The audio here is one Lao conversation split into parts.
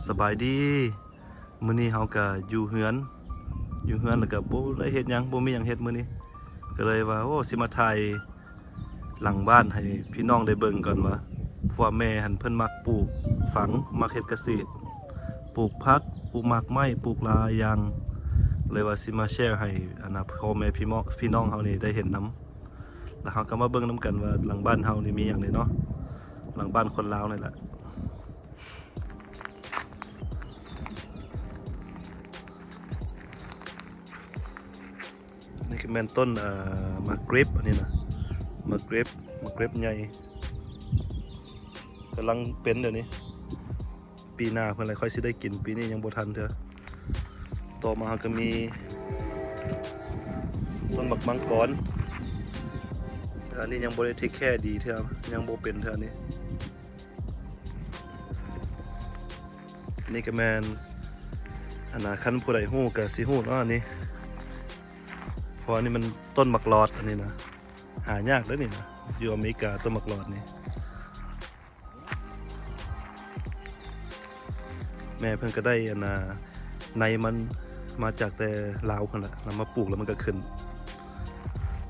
ສະບາຍດີ ມື້ນີ້ເຮົາກະຢູ່ເຮືອນ ຢູ່ເຮືອນແລ້ວກະບໍ່ໄດ້ເຮັດຫຍັງ ບໍ່ມີຫຍັງເຮັດມື້ນີ້ ກະເລີຍວ່າ ໂອ້ ຊິມາຖ່າຍຫຼັງບ້ານໃຫ້ພີ່ນ້ອງໄດ້ເບິ່ງກ່ອນວ່າ ເພາະວ່າແມ່ຫັ້ນເພິ່ນມັກປູກຝັງ ມັກເຮັດກະເສດ ປູກຜັກ ປູກໝາກໄມ້ ປູກຫຼາຍຢ່າງ ເລີຍວ່າຊິມາແຊໃຫ້ ອັນນະ ພໍ່ແມ່ພີ່ນ້ອງ ພີ່ນ້ອງເຮົານີ້ໄດ້ເຫັນນຳ ແລ້ວເຮົາກໍມາເບິ່ງນຳກັນວ່າຫຼັງບ້ານເຮົານີ້ມີຫຍັງແດ່ເນາະ ຫຼັງບ້ານຄົນລາວນີ້ແຫຼະ. ນີ້ກໍແມ່ນຕົ້ນ ເອີ ໝາກເກຣັບ ອັນນີ້ນະ ໝາກເກຣັບ ໝາກເກຣັບໃຫຍ່ ກຳລັງເປັນດຽວນີ້ ປີໜ້າເພິ່ນລະຄ່ອຍຊິໄດ້ກິນ ປີນີ້ຍັງບໍ່ທັນເທື່ອ. ຕໍ່ມາເຮົາກໍມີຕົ້ນໝາກມັງກອນ ແຕ່ອັນນີ້ຍັງບໍ່ໄດ້ເທກແຄດີເທື່ອ ຍັງບໍ່ເປັນເທື່ອນີ້. ອັນນີ້ກໍແມ່ນ ອັນນະ ຄັນຜູ້ໃດຮູ້ກໍຊິຮູ້ເນາະ ອັນນີ້ ເພາະວ່ານີ້ມັນຕົ້ນໝາກຫຼອດ ອັນນີ້ນະ ຫາຍາກເດ້ນີ້ນະ ຢູ່ອາເມລິກາ ຕົ້ນໝາກຫຼອດນີ້. ແມ່ເພິ່ນກໍໄດ້ ອັນນະ ໃນມັນມາຈາກແຕ່ລາວພຸ້ນລະ ນຳມາປູກແລ້ວມັນກໍຂຶ້ນ.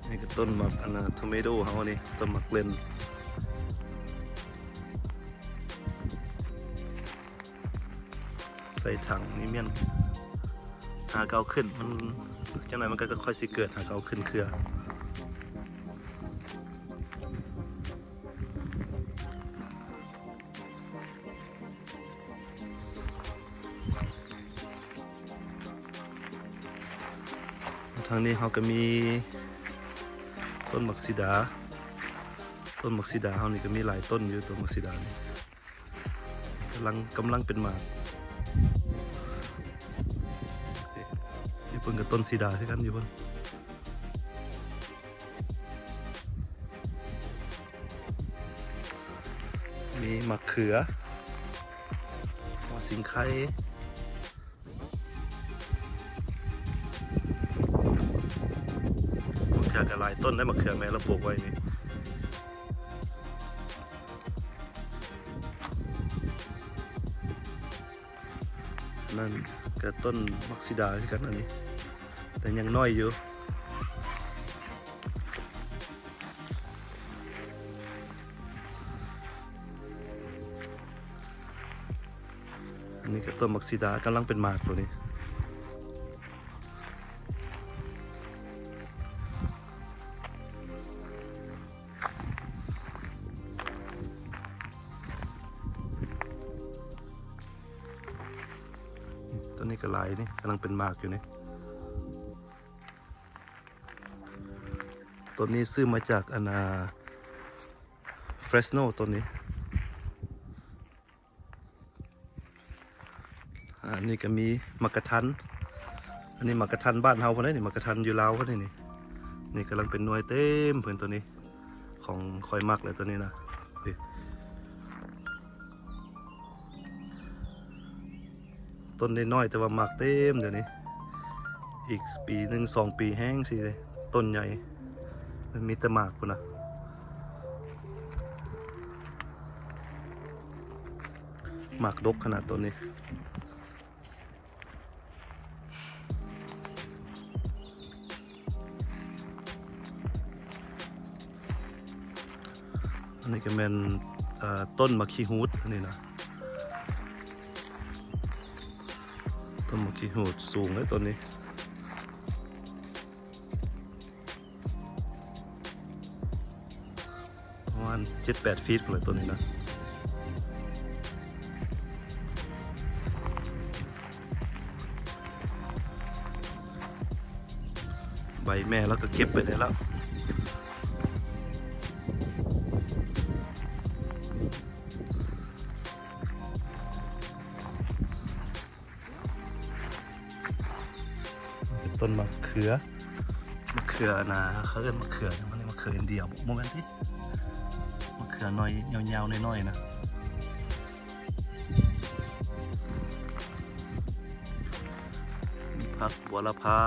ນີ້ກໍຕົ້ນໝາກ ອັນນະ ໂທເມໂດເຮົານີ້ ຕົ້ນໝາກເລັ່ນ ໃສ່ຖັງນີ້ແມ່ນຫາກໍເອົາຂຶ້ນ ມັນ ຈັກໜ້ອຍມັນກໍຄ່ອຍຊິເກີດ ຫາກໍເອົາຂຶ້ນເຄືອ. ທາງນີ້ເຮົາກໍມີຕົ້ນໝາກສີດາ ຕົ້ນໝາກສີດາເຮົານີ້ກໍມີຫຼາຍຕົ້ນຢູ່ ຕົ້ນໝາກສີດານີ້ກຳລັງ ກຳລັງເປັນໝາກ. ນີ້ເພິ່ນກໍຕົ້ນສີດາຄືກັນຢູ່ພຸ້ນ. ມີໝາກເຂືອ ຫົວສິງໄຄ ໝາກເຂືອກໍຫຼາຍຕົ້ນໄດ໋ ໝາກເຂືອແມ່ລະປູກໄວ້ນີ້. ອັນນັ້ນກໍຕົ້ນໝາກສີດາຄືກັນ ອັນນີ້ ແຕ່ຍັງນ້ອຍຢູ່. ອັນນີ້ກໍຕົ້ນໝາກສີດາ ກຳລັງເປັນໝາກໂຕນີ້. ຕົ້ນນີ້ກໍຫຼາຍນີ້ ກຳລັງເປັນໝາກຢູ່ນີ້. ຕົ້ນນີ້ຊື້ມາຈາກ ອັນ ອ່າ Fresno ຕົ້ນນີ້. ອັນນີ້ກໍມີໝາກກະທັນ ອັນນີ້ໝາກກະທັນບ້ານເຮົາພຸ້ນເດ້ນີ້ ໝາກກະທັນຢູ່ລາວພຸ້ນເດ້ນີ້. ນີ້ກຳລັງເປັນໜ່ວຍເຕັມເພິ່ນໂຕນີ້ ຂອງຂ້ອຍມັກເລີຍໂຕນີ້ນະ. ນີ້ ຕົ້ນນ້ອຍໆ ແຕ່ວ່າໝາກເຕັມດຽວນີ້ ອີກປີໜຶ່ງສອງປີແຮງຊິເດ້ ຕົ້ນໃຫຍ່ ມັນມີແຕ່ໝາກພຸ້ນນະ ໝາກດົກຂະໜາດຕົ້ນນີ້. ອັນນີ້ກໍແມ່ນ ເອີ ຕົ້ນໝາກຂີ້ຫູດ ອັນນີ້ນະ ຕົ້ນໝາກຂີ້ຫູດສູງເດ້ຕົ້ນນີ້ ປະມານເຈັດແປດຟີດພຸ້ນແຫຼະຕົ້ນນີ້ນະ. ໃບແມ່ລາວກໍເກັບໄປໄດ້ແລ້ວ. ຕົ້ນມະເຂືອ ມະເຂືອນະ ເຂົາເອີ້ນມະເຂືອຫຍັງວະນີ້ ມະເຂືອອິນເດຍບໍ? ບໍ່ແມ່ນຕິ ມະເຂືອໜ່ວຍຍາວໆ ນ້ອຍໆ ນະ. ມີຜັກບົວລະພາ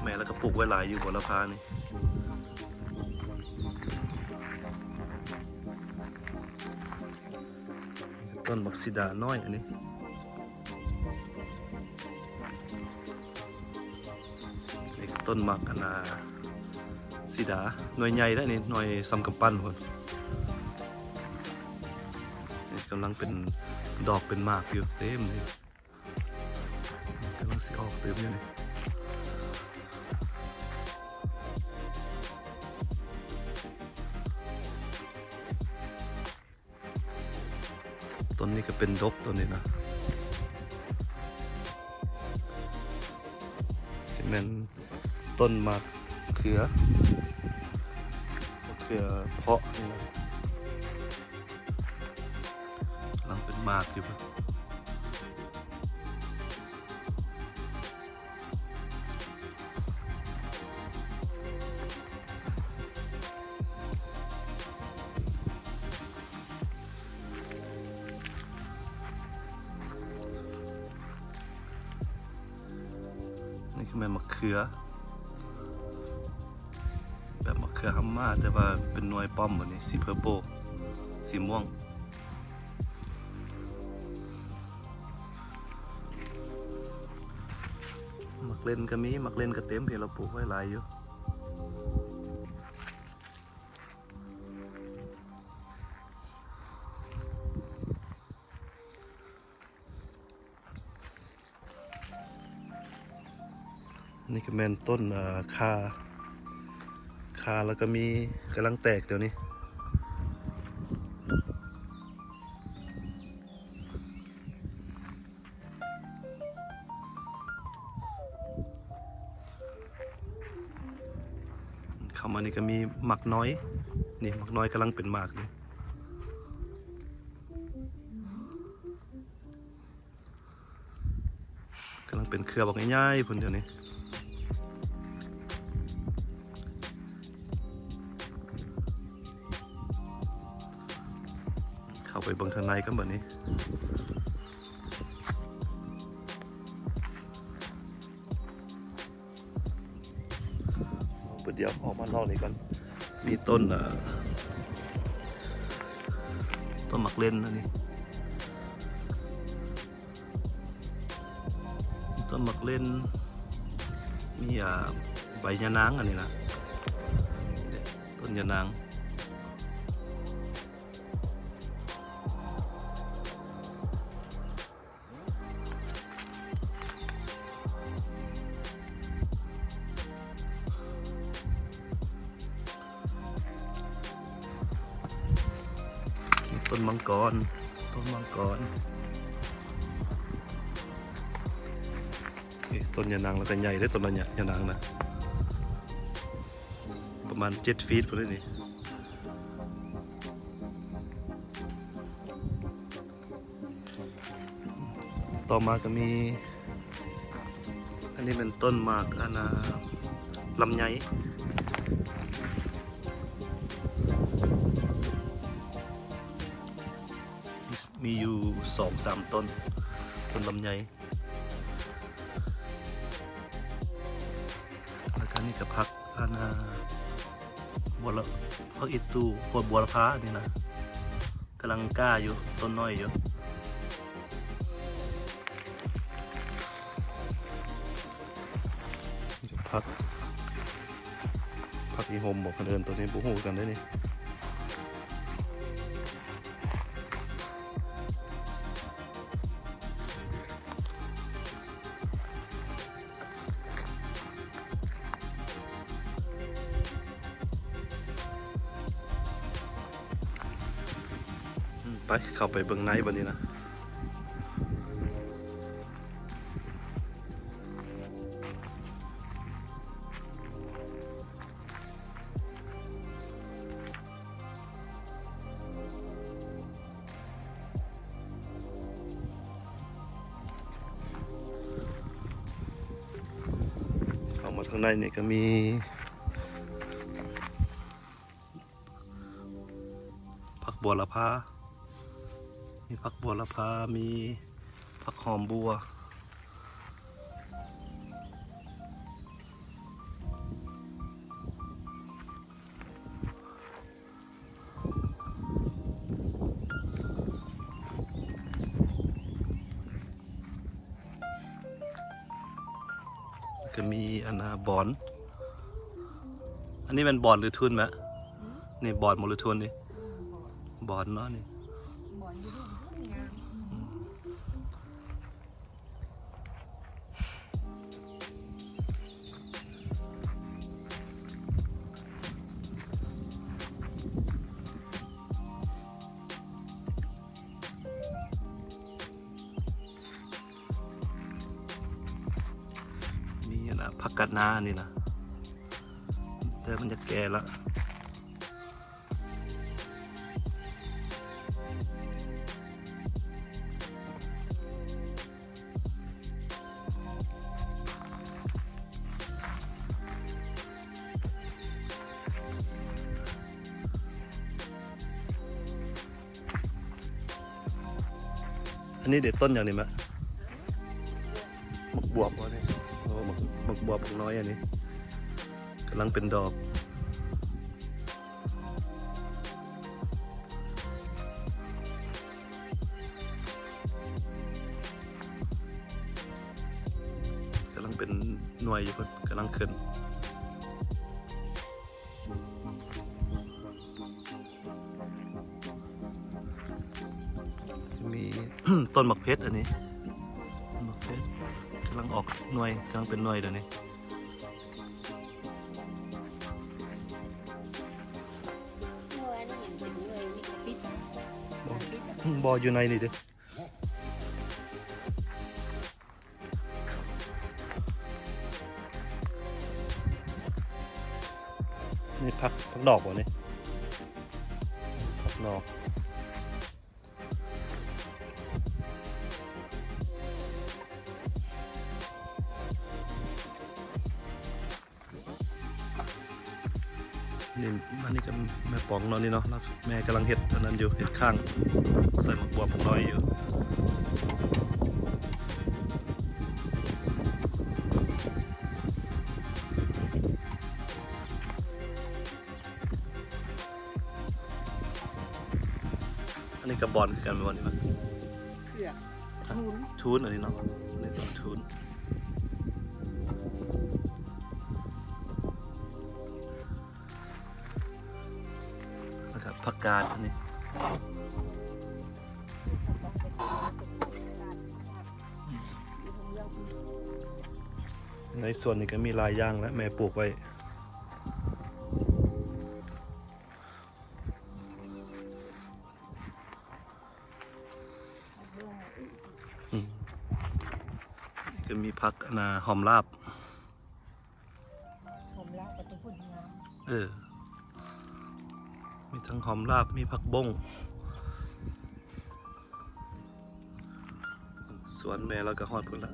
ແມ່ລະກະປູກໄວ້ຫຼາຍຢູ່ບົວລະພານີ້. ຕົ້ນໝາກສີດານ້ອຍອັນນີ້. ນີ້ຕົ້ນໝາກອັນນ່າສີດາ ໜ່ວຍໃຫຍ່ເດ້ນີ້ ໜ່ວຍສ່ຳກຳປັ້ນພຸ້ນ. ນີ້ກຳລັງເປັນດອກເປັນໝາກຢູ່ເຕັມເລີຍ. ກຳລັງຊິອອກຕື່ມຢູ່ນີ້. ຕົ້ນນີ້ກໍເປັນດົກ ຕົ້ນນີ້ນະ ຊິແມ່ນຕົ້ນໝາກເຂືອ ເຂືອເພາະນີ້ນະ ກຳລັງເປັນໝາກຢູ່. ນີ້ຄືແມ່ນໝາກເຂືອ ແບບໝາກເຂືອຮຳມາ ແຕ່ວ່າເປັນໜ່ວຍປ້ອມ ແບບນີ້ ສີເພີໂປ ສີມ່ວງ. ໝາກເລັ່ນກໍມີ ໝາກເລັ່ນກໍເຕັມ ທີ່ເຮົາປູກໄວ້ຫຼາຍຢູ່. ນີ້ກໍແມ່ນຕົ້ນ ເອີ ຂ່າ ຂ່າ ແລ້ວກໍມີ ກຳລັງແຕກດຽວນີ້. ເຂົ້າມານີ້ກໍມີໝາກນ້ອຍ ນີ້ໝາກນ້ອຍກຳລັງເປັນໝາກຢູ່ ກຳລັງເປັນເຄືອບັກໃຫຍ່ໆພຸ້ນດຽວນີ້. ເຂົ້າໄປເບິ່ງທາງໃນກ່ອນບັດນີ້. ເບິ່ງດຽວອອກມານອກນີ້ກ່ອນ ມີຕົ້ນ ເອີ ຕົ້ນໝາກເລັ່ນອັນນີ້ ຕົ້ນໝາກເລັ່ນ ມີ ເອີ ໃບຍານາງອັນນີ້ນະ ຕົ້ນຍານາງ. ຕົ້ນມັງກອນ ຕົ້ນມັງກອນ. ນີ້ຕົ້ນຍານາງ ແລ້ວກໍໃຫຍ່ເດ້ ຕົ້ນຍານາງນະ ປະມານເຈັດຟີດພຸ້ນເດ້ນີ້. ຕໍ່ມາກໍມີ ອັນນີ້ແມ່ນຕົ້ນໝາກ ອັນນ່າ ລຳໄຍ ມີ ມີຢູ່ສອງສາມຕົ້ນ ຕົ້ນລຳໄຍ. ແລ້ວກໍນີ້ກໍຜັກ ອັນນ່າ ບົວລະ ຜັກອີ່ຕູ່ ໂພດບົວລະພານີ້ນະ ກຳລັງກ້າຢູ່ ຕົ້ນນ້ອຍຢູ່. ນີ້ກໍຜັກ ຜັກອີ່ຫົ່ມບໍ ເພິ່ນເອີ້ນໂຕນີ້ ບໍ່ຮູ້ຄືກັນເດ້ນີ້. ໄປ ເຂົ້າໄປເບິ່ງໃນບັດນີ້ນະ. ເຂົ້າມາທາງໃນນີ້ກໍມີຜັກບົວລະພາ ມີຜັກບົວລະພາ ມີຜັກຫອມບົວ. ນີ້ ກໍມີອັນນ່າ ບອນ ອັນນີ້ແມ່ນບອນຫຼືທູນແມະ? ນີ້ບອນບໍ່ຫຼືທູນນີ້? ບອນເນາະນີ້. ນີ້ນະ ຜັກກາດນາອັນນີ້ນະ ແຕ່ມັນຈະແກ່ລະ. ອັນນີ້ເດ ຕົ້ນຫຍັງນີ້ມະ? ໝາກບວບບໍ່ນີ້? ໂອ້ ໝາກ ໝາກບວບ ໝາກນ້ອຍອັນນີ້ ກຳລັງເປັນດອກ. ກຳລັງເປັນໜ່ວຍຢູ່ພຸ້ນ ກຳລັງຂຶ້ນ. ມີ ຕົ້ນໝາກເຜັດອັນນີ້ ຕົ້ນໝາກເຜັດກຳລັງອອກໜ່ວຍ ກຳລັງເປັນໜ່ວຍດຽວນີ້. ບໍ່ ບໍ່ ຢູ່ໃນນີ້ເດ້. ນີ້ຜັກ ຜັກດອກບໍ່ນີ້? ຜັກດອກ. ນີ້ ອັນນີ້ກໍແມ່ປອງເນາະນີ້ເນາະ ແມ່ກຳລັງເຮັດອັນນັ້ນຢູ່ ເຮັດຄ້າງໃສ່ໝາກບວບນ້ອຍຢູ່. ອັນນີ້ກໍບອນຄືກັນແມ່ນບໍ່ນີ້? ເຂືອ ທູນ ທູນອັນນີ້ເນາະ ນີ້ຕົ້ນທູນ. ແລ້ວກໍຜັກກາດອັນນີ້ ໃນສວນນີ້ກໍມີຫຼາຍຢ່າງແຫຼະ ແມ່ປູກໄວ້. ອືມ ກໍມີຜັກອັນນ່າ ຫອມລາບ ຫອມລາບກໍຕ້ອງເພິ່ນງາມ. ເອີ ມີທັງຫອມລາບ ມີຜັກບົ້ງ. ສວນແມ່ລາວກໍຮອດພຸ້ນລະ.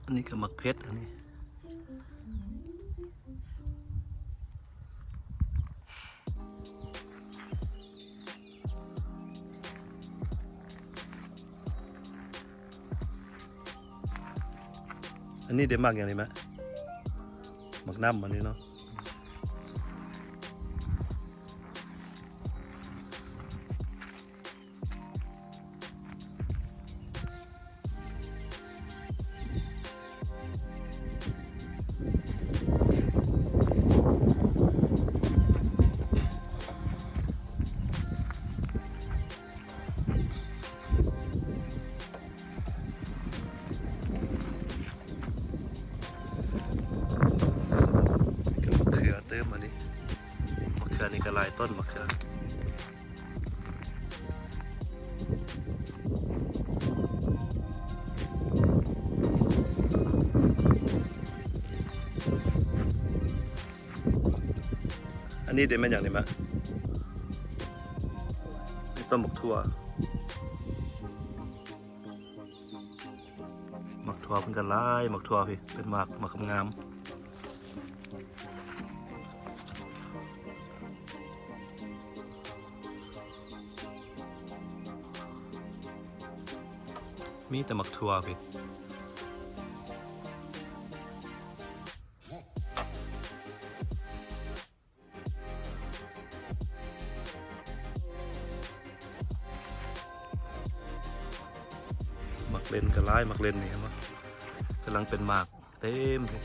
ອັນນີ້ກໍໝາກເຜັດ ອັນນີ້ ອັນນີ້ເດ ໝາກຫຍັງນີ້ແມະ? ໝາກນ້ຳ ອັນນີ້ເນາະ. ກະມະເຂືອຕື່ມ ອັນນີ້ ມະເຂືອນີ້ກະຫຼາຍຕົ້ນ ມະເຂືອ. ອັນນີ້ເດ ແມ່ນຫຍັງນີ້ມະ? ນີ້ຕົ້ນບັກຖົ່ວ. ໝາກຖົ່ວເພິ່ນກໍຫຼາຍ ໝາກຖົ່ວພີ້ ເປັນໝາກ ໝາກງາມໆ. ມີແຕ່ໝາກຖົ່ວພີ້. ເລັ່ນກໍຫຼາຍ ໝາກເລັ່ນນີ້ເຫັນບໍ່? ກຳລັງເປັນໝາກເຕັມເລີຍ.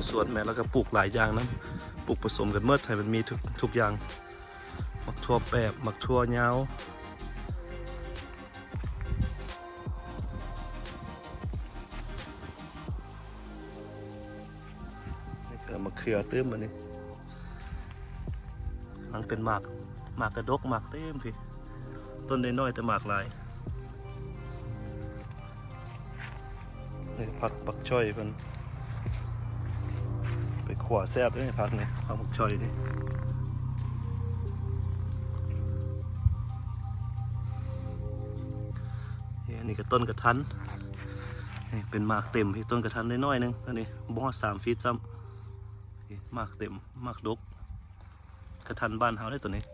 ສວນແມ່ລາວກໍປູກຫຼາຍຢ່າງນຳ ປູກປະສົມກັນໝົດ ໃຫ້ມັນມີທຸກ ທຸກຢ່າງ ໝາກຖົ່ວແປບ ໝາກຖົ່ວຍາວ ນີ້ກໍມະເຂືອຕື່ມ ອັນນີ້ ກຳລັງເປັນໝາກ ໝາກກະດົກ ໝາກເຕັມພີ້ ຕົ້ນນ້ອຍໆ ແຕ່ໝາກຫຼາຍ. ນີ້ຜັກບັກຊ່ອຍເພິ່ນ ໄປຂົ້ວແຊບເດ້ ຜັກນີ້ ຜັກບັກຊ່ອຍນີ້. ນີ້ ອັນນີ້ກໍຕົ້ນກະທັນ ນີ້ເປັນໝາກເຕັມ ນີ້ຕົ້ນກະທັນນ້ອຍໆ ໜຶ່ງ ອັນນີ້ບໍ່ຮອດສາມຟີດຊ້ຳ ນີ້ໝາກເຕັມ ໝາກດົກ ກະທັນບ້ານເຮົາເດ້ຕົວນີ້.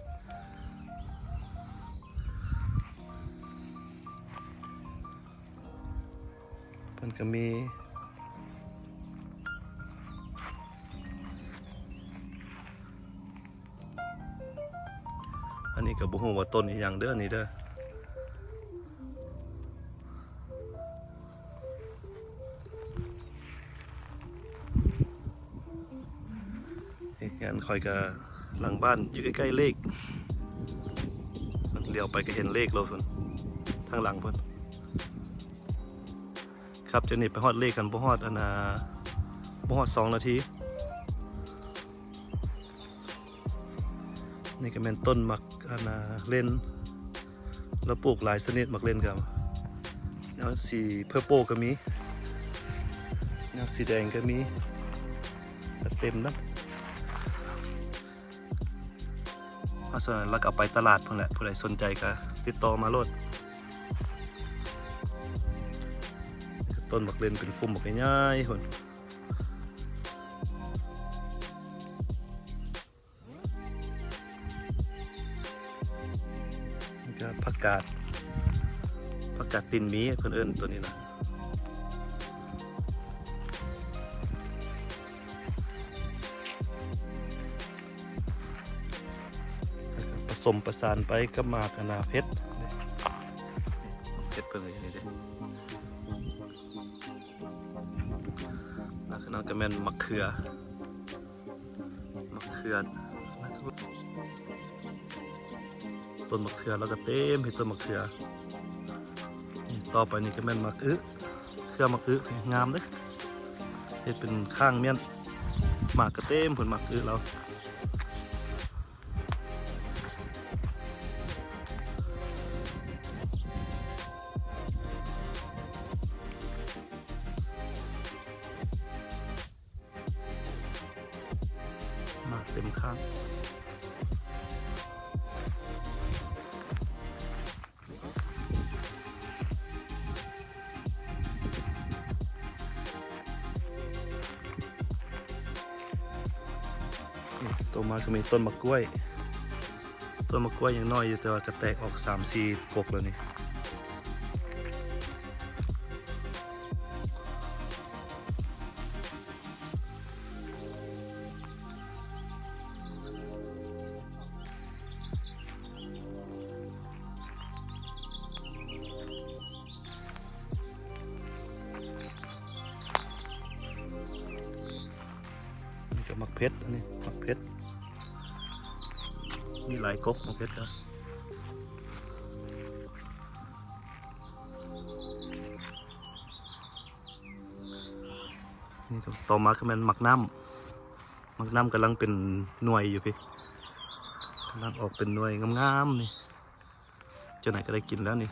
ເພິ່ນກໍມີ ອັນນີ້ກໍບໍ່ຮູ້ວ່າຕົ້ນອີ່ຫຍັງເດີ ອັນນີ້ເດີ. ເຮືອນຂ້ອຍກໍຫຼັງບ້ານຢູ່ໃກ້ໆ ເລກ ຫຼຽວໄປກໍເຫັນເລກໂລດພຸ້ນ ທາງຫຼັງພຸ້ນ. ຂັບຈາກນີ້ໄປຮອດເລກຫັ້ນບໍ່ຮອດ ອັນນ່າ ບໍ່ຮອດສອງນາທີ. ນີ້ກໍແມ່ນຕົ້ນໝາກ ອັນນ່າ ເລັ່ນ ລາວປູກຫຼາຍຊະນິດ ໝາກເລັ່ນກໍ ແນວສີເພີໂປກໍມີ ແນວສີແດງກໍມີ ກໍເຕັມນະ. ເພາະສະນັ້ນລາວກໍເອົາໄປຕະຫຼາດພຸ້ນແຫຼະ ຜູ້ໃດສົນໃຈກໍຕິດຕໍ່ມາໂລດ. ຕົ້ນໝາກເລັ່ນເປັນຟຸ່ມບັກໃຫຍ່ໆ ພຸ້ນ. ນີ້ກໍຜັກກາດ ຜັກກາດຕີນໝີ ເພິ່ນເອີ້ນຕົວນີ້ນະ ແລ້ວກໍປະສົມປະສານໄປກັບໝາກ ອັນນ່າ ເຜັດ ເຜັດເພິ່ນກໍຢູ່ນີ້ເດ້. ແລ້ວກໍນັ້ນກໍແມ່ນໝາກເຂືອ ໝາກເຂືອ ຕົ້ນໝາກເຂືອລາວກໍເຕັມເຮັດ ຕົ້ນໝາກເຂືອ. ນີ້ ຕໍ່ໄປນີ້ກໍແມ່ນໝາກອຶ ເຂືອໝາກອຶ ງາມເດ້ ເຮັດເປັນຂ້າງມ້ຽນ ໝາກກໍເຕັມພຸ້ນ ໝາກອຶລາວ. ໝາກເຕັມຂ້າງ. ຕໍ່ມາກໍມີຕົ້ນໝາກກ້ວຍ ຕົ້ນໝາກກ້ວຍຍັງນ້ອຍຢູ່ ແຕ່ວ່າກໍແຕກອອກສາມສີ່ກົກແລ້ວນີ້. ນີ້ກໍໝາກເຜັດ ອັນນີ້ໝາກເຜັດ ມີຫຼາຍກົກໝາກເຜັດກໍ. ນີ້ກໍ ຕໍ່ມາກໍແມ່ນໝາກນ້ຳ ໝາກນ້ຳກຳລັງເປັນໜ່ວຍຢູ່ພີ້ ກຳລັງອອກເປັນໜ່ວຍງາມໆ ນີ້ ເຈົ້ານາຍກໍໄດ້ກິນແລ້ວນີ້.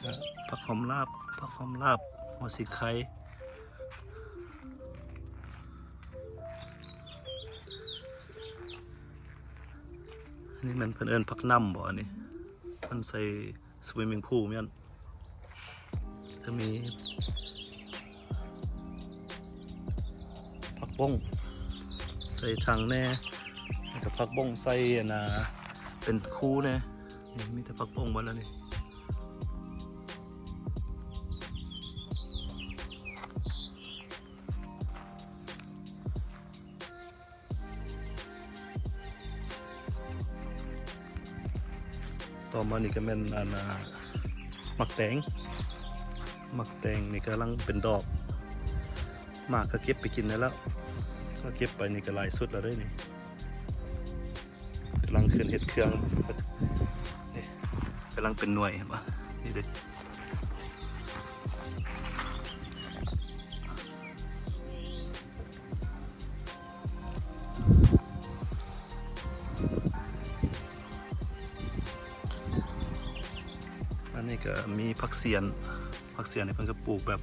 ກະຜັກຫອມລາບ ຜັກຫອມລາບ ຫົວສີໄຄ. ອັນນີ້ແມ່ນເພິ່ນເອີ້ນຜັກນ້ຳບໍ ອັນນີ້ ເພິ່ນໃສ່ swimming pool ແມ່ນ ກໍມີ ບົ້ງໃສ່ຖັງແດ່ ແລ້ວກໍຜັກບົ້ງໃສ່ອັນນ່າ ເປັນຄູແດ່. ນີ້ມີແຕ່ຜັກບົ້ງໝົດແລ້ວນີ້. ຕໍ່ມານີ້ກໍແມ່ນອັນນ່າ ໝາກແຕງ ໝາກແຕງນີ້ກຳລັງເປັນດອກ ໝາກກໍເກັບໄປກິນໄດ້ແລ້ວ ກໍເກັບໄປນີ້ກໍຫຼາຍຊຸດແລ້ວເດ້ນີ້. ກຳລັງຂຶ້ນເຮັດເຄືອງ ນີ້ ກຳລັງເປັນໜ່ວຍ ເຫັນບໍ່ ນີ້ເດ້. ອັນນີ້ກໍມີຜັກສຽນ ຜັກສຽນນີ້ເພິ່ນກໍປູກແບບ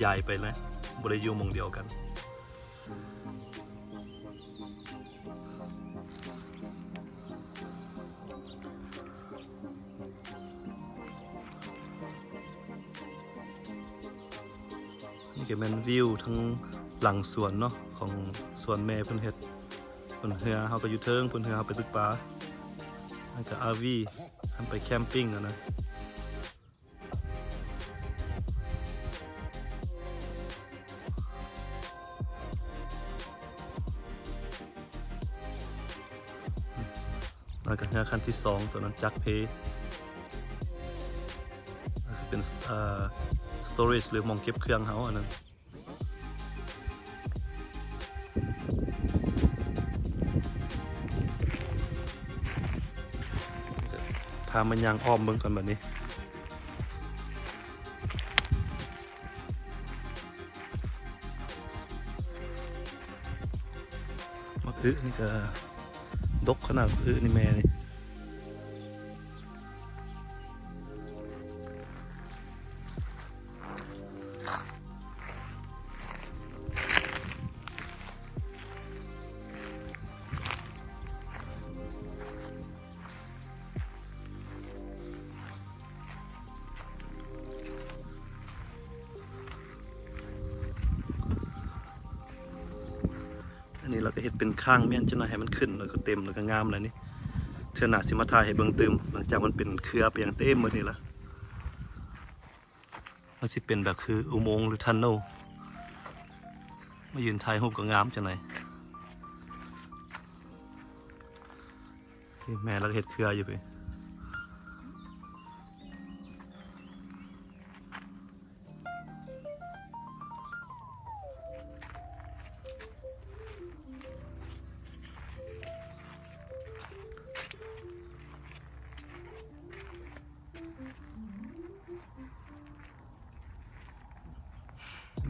ຢາຍໄປເລີຍ ບໍ່ໄດ້ຢູ່ໝ່ອງດຽວກັນ. ນີ້ກໍແມ່ນວິວທາງຫຼັງສວນເນາະ ຂອງສວນແມ່ເພິ່ນເຮັດ. ພຸ້ນເຮືອເຮົາກໍຢູ່ເທິງ ພຸ້ນເຮືອເຮົາໄປຕຶກປາ ອັນກໍ ອາຣ໌ ວີ ອັນໄປແຄມປິງຫັ້ນນະ. ແລ້ວກໍເຮືອຄັນທີສອງ ຕົວນັ້ນຈັກເພ ກໍຄືເປັນ ເອີ storage ຫຼືໝ່ອງເກັບເຄື່ອງເຮົາອັນນັ້ນ. ພາມາຍ່າງອ້ອມເບິ່ງກ່ອນບັດນີ້. ໝາກອຶນີ້ກໍດົກຂະໜາດ ໝາກອຶນີ້ແມ່ນີ້. ອັນນີ້ລາວກໍເຮັດເປັນຂ້າງມ້ຽນຈັກໜ່ອຍ ໃຫ້ມັນຂຶ້ນ ແລ້ວກໍເຕັມ ແລ້ວກໍງາມແລ້ວນີ້. ເທື່ອໜ້າຊິມາຖ່າຍໃຫ້ເບິ່ງຕື່ມ ຫຼັງຈາກມັນເປັນເຄືອໄປຫຍັງເຕັມໝົດນີ້ລະ. ມັນຊິເປັນແບບຄືອຸໂມງ ຫຼື tunnel ມາຢືນຖ່າຍຮູບກໍງາມຈັ່ງໃດ. ນີ້ແມ່ລາວກໍເຮັດເຄືອຢູ່ພີ້.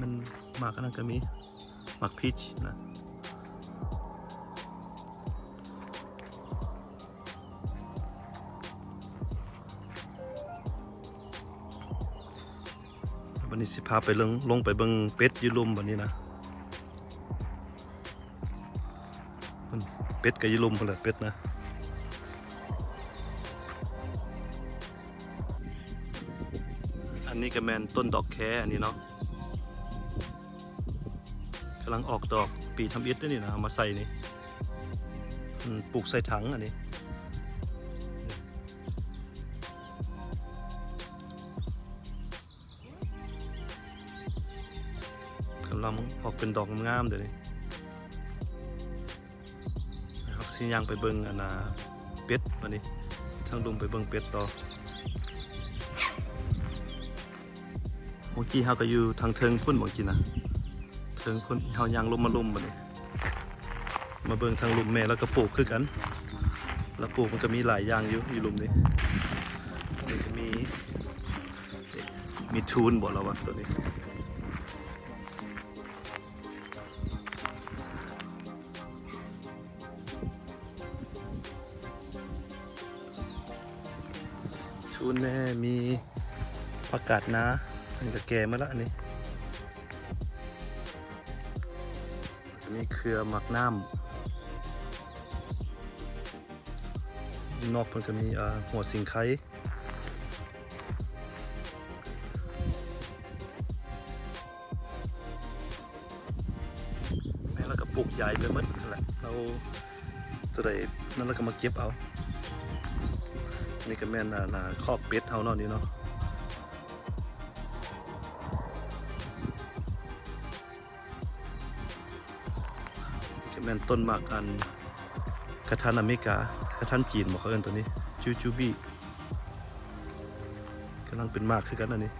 ມັນໝາກອັນນັ້ນກໍມີ ໝາກ peach ນະ. ບັດນີ້ຊິພາໄປເບິ່ງ ລົງໄປເບິ່ງເປັດຢູ່ລຸ່ມບັດນີ້ນະ. ເປັດກໍຢູ່ລຸ່ມພຸ້ນແຫຼະ ເປັດນະ. ອັນນີ້ກໍແມ່ນຕົ້ນດອກແຄ ອັນນີ້ເນາະ ກຳລັງອອກດອກ ປີທຳອິດເດ້ນີ້ນະ ເອົາມາໃສ່ນີ້ ອືມ ປູກໃສ່ຖັງອັນນີ້. ກຳລັງອອກເປັນດອກງາມໆ ດຽວນີ້. ເຮົາກໍຊິຍ່າງໄປເບິ່ງອັນນ່າ ເປັດບັດນີ້ ທາງລຸ່ມໄປເບິ່ງເປັດຕໍ່. ເມື່ອກີ້ເຮົາກໍຢູ່ທາງເທິງພຸ້ນ ເມື່ອກີ້ນະ ເທິງພຸ້ນ. ເຮົາຍ່າງລົງມາລຸ່ມບັດນີ້ ມາເບິ່ງທາງລຸ່ມ ແມ່ລາວກໍປູກຄືກັນ ລາວປູກ ມັນກໍມີຫຼາຍຢ່າງຢູ່ ຢູ່ລຸ່ມນີ້. ນີ້ກໍມີ ມີທູນບໍ ລາວວ່າໂຕນີ້ ທູນແດ່ ມີຜັກກາດນາ ອັນນີ້ກໍແກ່ໝົດລະ ອັນນີ້ ອັນນີ້ເຄືອໝາກນ້ຳ ນອກເພິ່ນກໍມີ ເອີ ຫົວສິງໄຄ ແມ່ນແລ້ວກໍ ປູກຢາຍໄປໝົດຫັ້ນແຫຼະ ເຮົາ ຕົວໃດນັ້ນລະກະມາເກັບເອົາ. ນີ້ກະແມ່ນ ອ່າ ຄອກເປັດເຮົາເນາະນີ້ເນາະ. ຈະແມ່ນຕົ້ນໝາກອັນກະທັນອາເມລິກາ ກະທັນຈີນບໍ ເຂົາເອີ້ນໂຕນີ້ ຈູຈູບີ ກຳລັງເປັນໝາກຄືກັນອັນນີ້.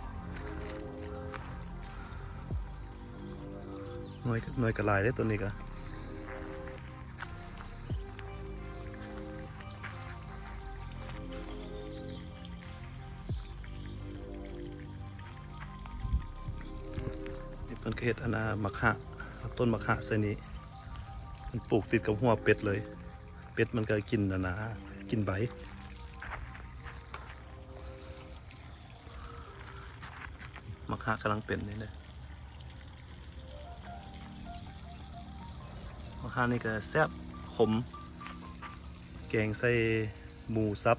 ໜ່ວຍ ໜ່ວຍກະຫຼາຍເດ້ຕົ້ນນີ້ກະ. ນີ້ເພິ່ນກະເຮັດອັນນ່າ ໝາກຮະ ເອົາຕົ້ນໝາກຮະໃສ່ນີ້ ເພິ່ນປູກຕິດກັບຮົ້ວເປັດເລີຍ ເປັດມັນກະກິນອັນນ່າ ກິນໃບ. ໝາກຮະກຳລັງເປັນນີ້ເດ້ ໝາກຮະນີ້ກະແຊບ ຂົມ ແກງໃສ່ໝູສັບ.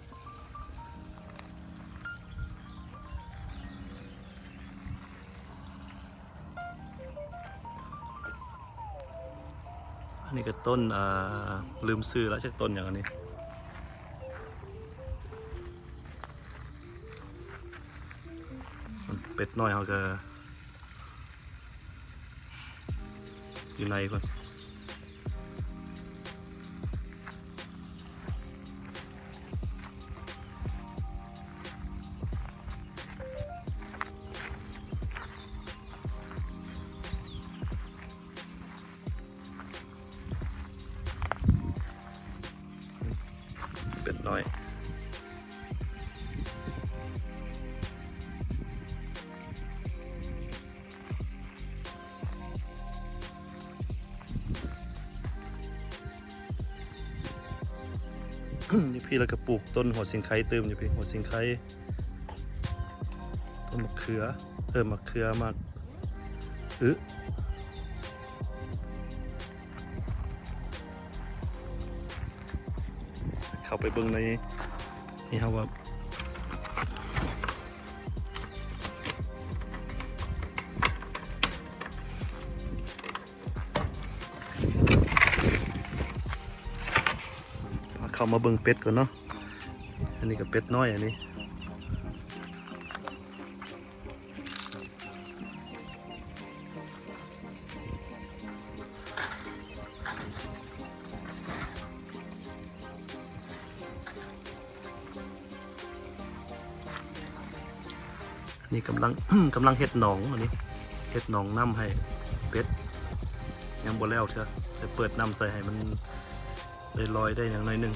ອັນນີ້ກະຕົ້ນ ອ່າ ລືມຊື່ລະ ຈັກຕົ້ນຫຍັງອັນນີ້ ເປັດນ້ອຍເຮົາກະ ຢູ່ໃນພຸ້ນ. ເປັດນ້ອຍ ຢູ່ພີ້ລະກະປູກຕົ້ນຫົວສີໄຄຕື່ມ ຢູ່ພີ້ຫົວສີໄຄ ຕົ້ນໝາກເຂືອ ເອີ ໝາກເຂືອ ໝາກອຶ. ເຂົ້າໄປເບິ່ງໃນນີ້ ເຮົາວ່າ ພາເຂົ້າມາເບິ່ງເປັດກ່ອນເນາະ. ອັນນີ້ກະເປັດນ້ອຍອັນນີ້. ອັນນີ້ກຳລັງ ກຳລັງເຮັດໜອງ ອັນນີ້ເຮັດໜອງນ້ຳໃຫ້ເປັດ ຍັງບໍ່ແລ້ວເທື່ອ ແຕ່ເປີດນ້ຳໃສ່ໃຫ້ມັນໄດ້ລອຍໄດ້ຫຍັງໜ້ອຍໜຶ່ງ.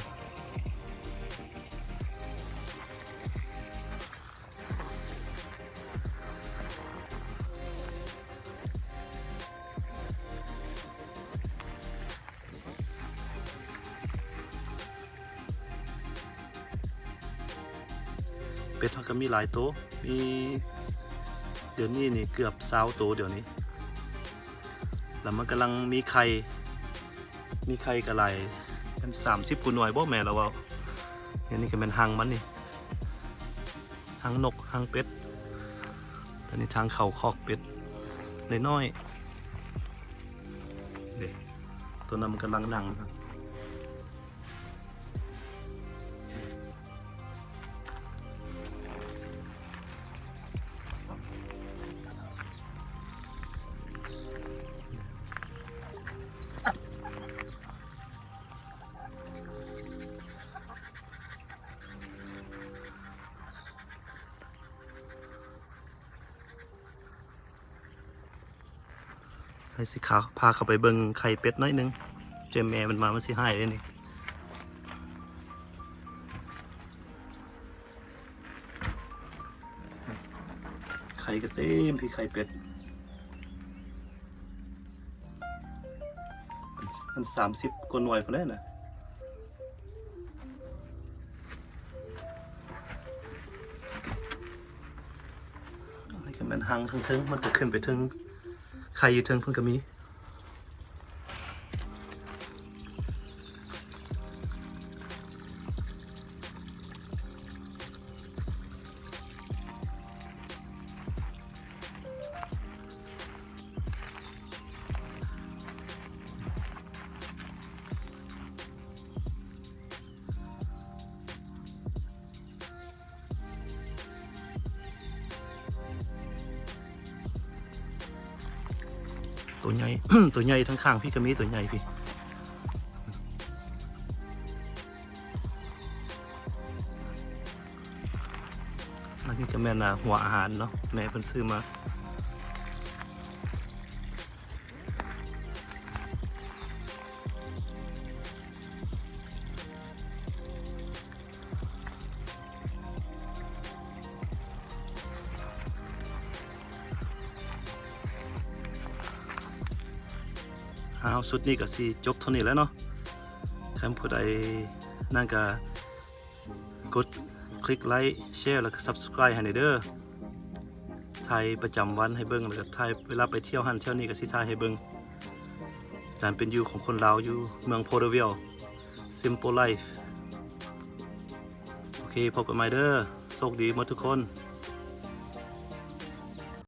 ເປັດເຮົາກະມີຫຼາຍໂຕ ມີ ດຽວນີ້ນີ້ເກືອບຊາວໂຕດຽວນີ້ ລະມັນກຳລັງມີໄຂ່ ມີໄຂ່ກະຫຼາຍ ເປັນສາມສິບກວ່າໜ່ວຍບໍ ແມ່ລາວເວົ້າ. ອັນນີ້ກະແມ່ນຮັງມັນນີ້ ຮັງນົກ ຮັງເປັດ. ອັນນີ້ທາງເຂົ້າຄອກເປັດນ້ອຍໆ ເດ້ ໂຕນັ້ນມັນກຳລັງນັ່ງ. ໃຫ້ຊິຂາ ພາເຂົ້າໄປເບິ່ງໄຂ່ເປັດໜ້ອຍໜຶ່ງ ເຈົ້າແມ່ມັນມາ ມັນຊິຫາຍເດ້ນີ້. ໄຂ່ກະເຕັມທີ່ໄຂ່ເປັດ ມັນສາມສິບກວ່າໜ່ວຍພຸ້ນແຫຼະນະ. ອັນນີ້ກະແມ່ນຮັງເທິງໆ ມັນກະຂຶ້ນໄປເທິງ ໄຂ່ຢູ່ເທິງພຸ້ນກະມີ. ເ ໂຕໃຫຍ່ ໂຕໃຫຍ່ ທາງຂ້າງພີ້ກໍມີ ໂຕໃຫຍ່ພີ້. ອັນນີ້ຈະແມ່ນ ອ່າ ຫົວອາຫານເນາະ ແມ່ເພິ່ນຊື້ມາ. ອ້າວ ຊຸດນີ້ກໍຊິຈົບເທົ່ານີ້ແຫຼະເນາະ. ຄັນຜູ້ໃດນັ້ນກໍກົດຄລິກໄລ ແຊ ແລ້ວກໍ Subscribe ໃຫ້ແດ່ເດີ. ຖ່າຍປະຈຳວັນໃຫ້ເບິ່ງ ແລ້ວກໍຖ່າຍເວລາໄປທ່ຽວຫັ້ນທ່ຽວນີ້ກໍຊິຖ່າຍໃຫ້ເບິ່ງ ການເປັນຢູ່ຂອງຄົນລາວຢູ່ເມືອງ Porterville Simple Life. ໂອເຄ ພົບກັນໃໝ່ເດີ. ໂຊກດີໝົດທຸກຄົນ.